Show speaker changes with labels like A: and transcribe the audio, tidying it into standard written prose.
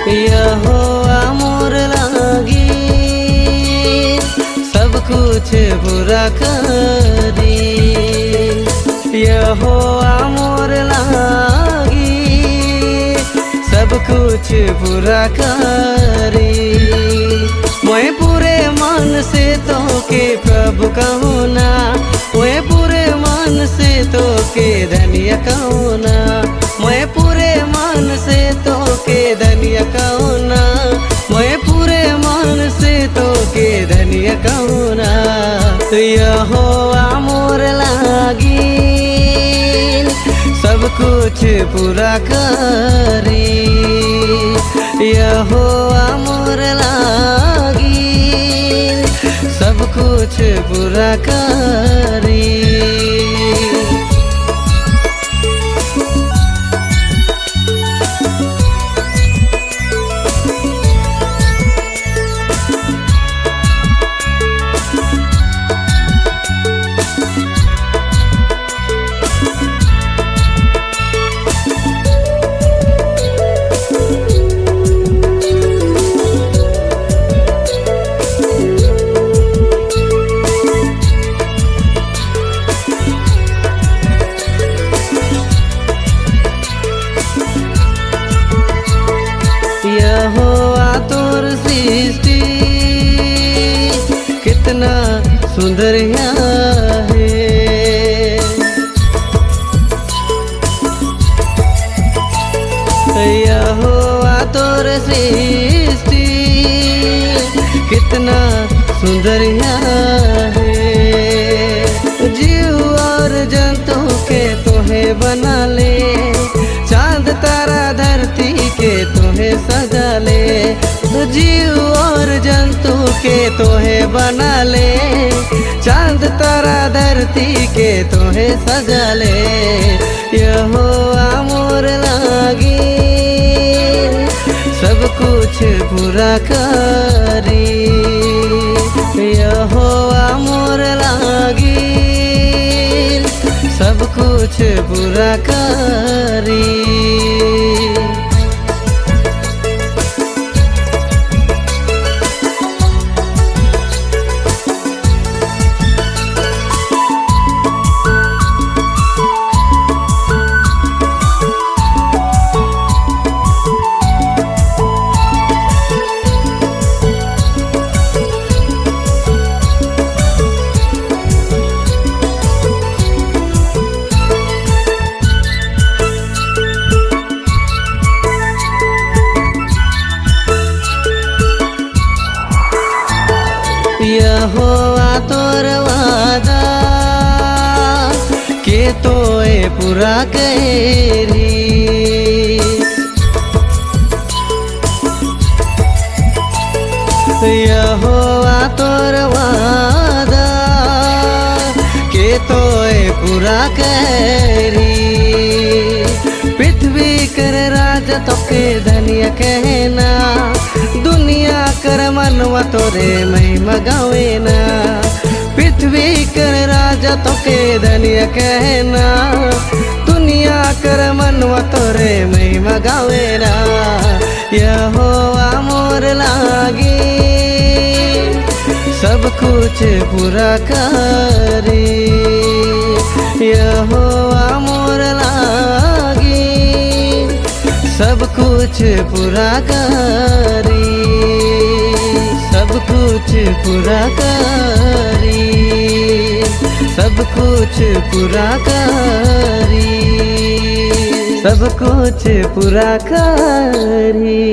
A: यहोवा मोर लागी सब कुछ पूरा करी। यहोवा मोर लागी सब कुछ पूरा करी। मैं पूरे मन से तो के प्रभु कहूँ ना, मैं पूरे मन से तो के धनिया कहूँ ना, मैं पूरे मन से तो के धनिया कहूँ ना, मैं पूरे मन से तो के धनिया कहूँ ना। यहोवा मोर लागी सब कुछ पूरा करी। यहोवा मोर लागी सब कुछ पूरा करी। यहोवा तोर सृष्टि कितना सुंदर है। यहोवा तोर सृष्टि कितना सुंदर है। जीव और जंतु के तोहे बना ले, चांद तारा धरती के तोहे सजा ले। जीव और जंतु के तोहे बना ले, चांद तारा धरती के तोहे सजा ले। यहोवा मोर लागी सब कुछ पूरा करी। यहोवा मोर लागी सब कुछ पूरा करी। यहोवा तोर वादा के तोए पूरा करी। यहोवा तोर वादा के तोए पूरा करी। पृथ्वी कर राजा तोके धनिया कहना, दुनिया कर मनवा तोरे महिमा गावे ना। पृथ्वी कर राजा तोके धनिया कहना, दुनिया कर मनवा तोरे महिमा गावे ना। यहोवा मोर लागी सब कुछ पूरा करी। यहोवा मोर लागी सब कुछ पूरा करी। सब कुछ पूरा करी। सब कुछ पूरा करी। सब कुछ पूरा करी।